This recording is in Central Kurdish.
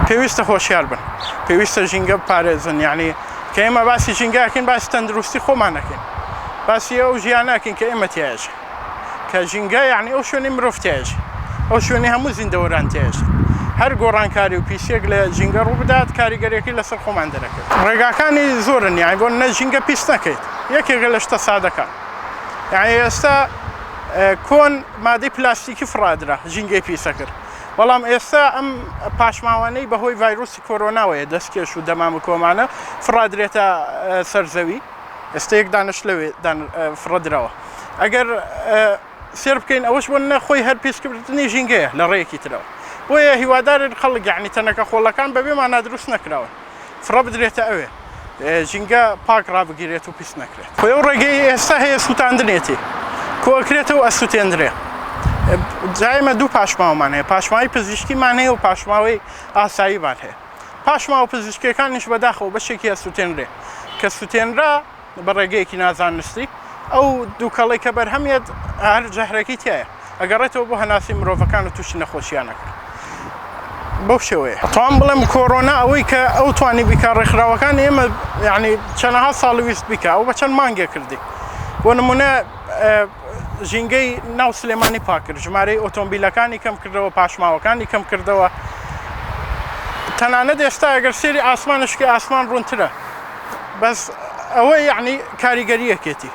پێویستە هۆشیار بن، پێویستە ژینگە بپارێزن، یانی کە ئێمە باسی ژینگە ئەکەین باسی تەندروستی خۆمان ئەکەین، باسی ئەو ژیانە ئەکەین کە ئێمە تیایا ژین، کە ژینگە یانی ئەو شوێنەی مرۆڤ تیایا ژی، ئەو شوێنەی هەموو زیندەوەران تیایا ژین. هەر گۆڕانکاری و پیسییەک لە ژینگە ڕووبدات کاریگەریەکەی لەسەر خۆمان دەرەکەوێت. ڕێگاکانی زۆرن یانی بۆ نە ژینگە پیس نەکەیت یەکێکە لە شتە سادەکان. یانی ئێستا کۆن مادەی پلاستیکی فڕادرا ژینگەی پیسەکرد بەڵام ئێستا ئەم پاشماوانەی بەهۆی ڤایرۆسی کۆرۆناوەیە دەستکێش و دەمام و کۆمانە فڕادرێتە سەر زەوی ئێستا یەک دانش لەوێ فڕەدراوە ئەگەر سێر بکەین ئەوەش بۆ نەخۆی هەر پیسکردنی ژینگەیە لە ڕێیەکی ترەوە بۆیە هیوادارن خەڵک یعنی تەنەکە خۆڵەکان بەبێ مانا دروست نەکراون فڕە بدرێتە ئەوێ ژینگە پاک ڕابگیرێت و پیس نەکرێت. خۆی ئەو ڕێگەی ئێستا هەیە سووتاندنێتی کۆئەکرێتەوە ئەسووتێندرێ. جا ئێمە دوو پاشماوەمان هەیە، پاشماوەی پزیشکیمان هەیە و پاشماوەی ئاساییمان هەیە. پاشماوە پزیشکیەکانیش بەداخەوە بەشێکی ئەسووتێنرێ. کە سووتێنرا بە ڕێگەیەکی نازانستی ئەو دووکەڵەی کە بەرهەم یەت هەر ژەهرەکەی تیایە ئەگەڕێتەوە بۆ هەناسەی مرۆڤەکان و تووشی نەخۆشیان ئەکات بەو شێوەیە توان بڵێم کۆرۆنا ئەوەی کە ئەو توانی بیکا ڕێکخراوەکان ئێمە یعنی چەنەها ساڵ ویست بیکا ئەو بە چەند مانگێک کردی بۆ نمونە ژینگەی ناو سلێمانی پاکرد ژمارەی ئۆتۆمبیلەکانی کەم کردەوە پاشماوەکانی کەم کردەوە تەنانەت ئێستا ئەگەر سێری ئاسمانشکی ئاسمان ڕوونترە بەس ئەوە یعنی کاریگەریەکێتی.